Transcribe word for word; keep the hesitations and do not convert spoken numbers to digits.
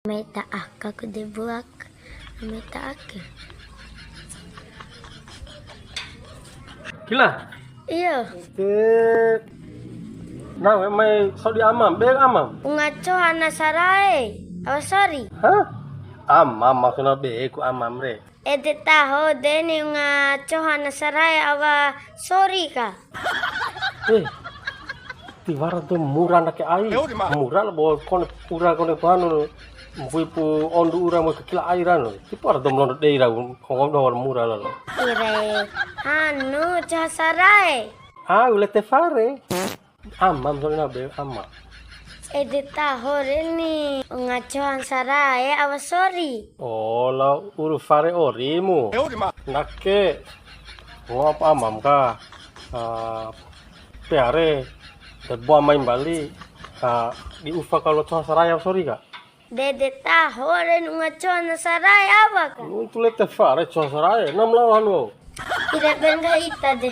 Mai ta aka ku de buak. Mai ta aka. Kila? Iyo. Te, na, mai sodi amam, be amam. Unga coha na sarae, awa sori. Hah? Amam maksudna be ku amam re. Ede taho de ni unga coha na sarae awa sori ka. Eh, tiwara dou mura ndake ai. Mura labo kone pura kone pahanu. Mbuipu ondu ura mo kakila ai rano. Tipu ara dou londo dei ra, kongom doho mura lalo. Ire, anu, coha sarae. Ah, ule te fare. Amam sori na be ama. Ede taho re ni, unga coha na sarae awa sori. Oh, la uru fare orimu. Ndake. Ngoa pa amam ka. Ah, peare. Debo amai mbali. Ah, di ufa kalo coha sarae awa sori ka. Dede taho re ni unga coha na sarae awa ka. Nuntu lete fare coha sarae, nam lawan wau. Tidak ben ka ita de.